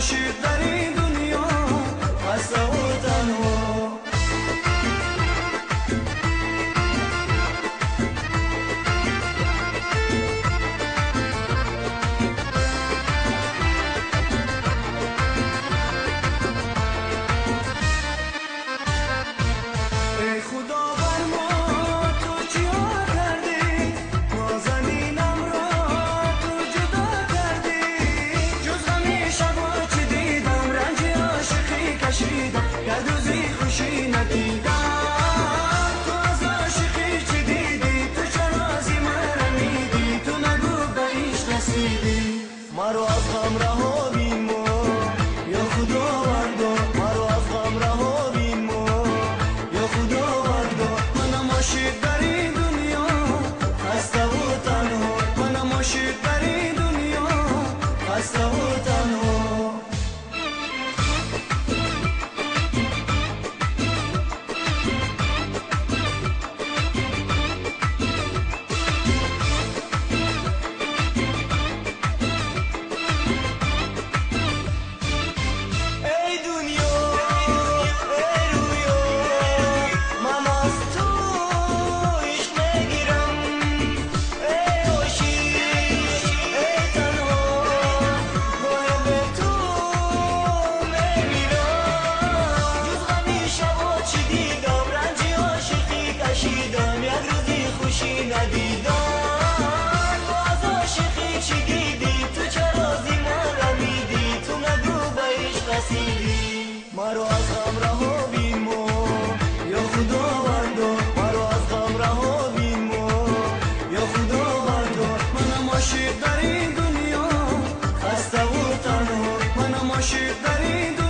عاشق در این دنیا خسته و تنها. ای خدا بر ما تو چی کردی، نازنینم را تو جدا کردی. جز غمی شبا چی دیدم، رنج عاشقی کشیدم، گر روزی خوشی ندیدم. تو از عاشقی چی دیدی، تو چرا از من رمیدی، تو نگو به عشق رسیدی. مرا از غم رها بین ما یا خداوندا، مرا از غم رها بین ما یا خداوندا. منم عاشق در این دنیا خسته و تنها، منم عاشق در این دنیا خسته و تنها. ای دنیا ای رویا، من از تو عشق میگیرم. ای عاشق ای تنها، گاهی به تو میمیرم. جز غمی شبا چی دیدم، رنج عاشقی کشیدم، یک روزی خوشی ندیدم. تو از عاشقی چی دیدی، تو چرا از من رمیدی، تو نگو به عشق رسیدی. مرا از غم رها بین ما یا خداوندا، مرا از غم رها بین ما یا خداوندا. منم عاشق در این دنیا خسته و تنها، منم عاشق در این دنیا.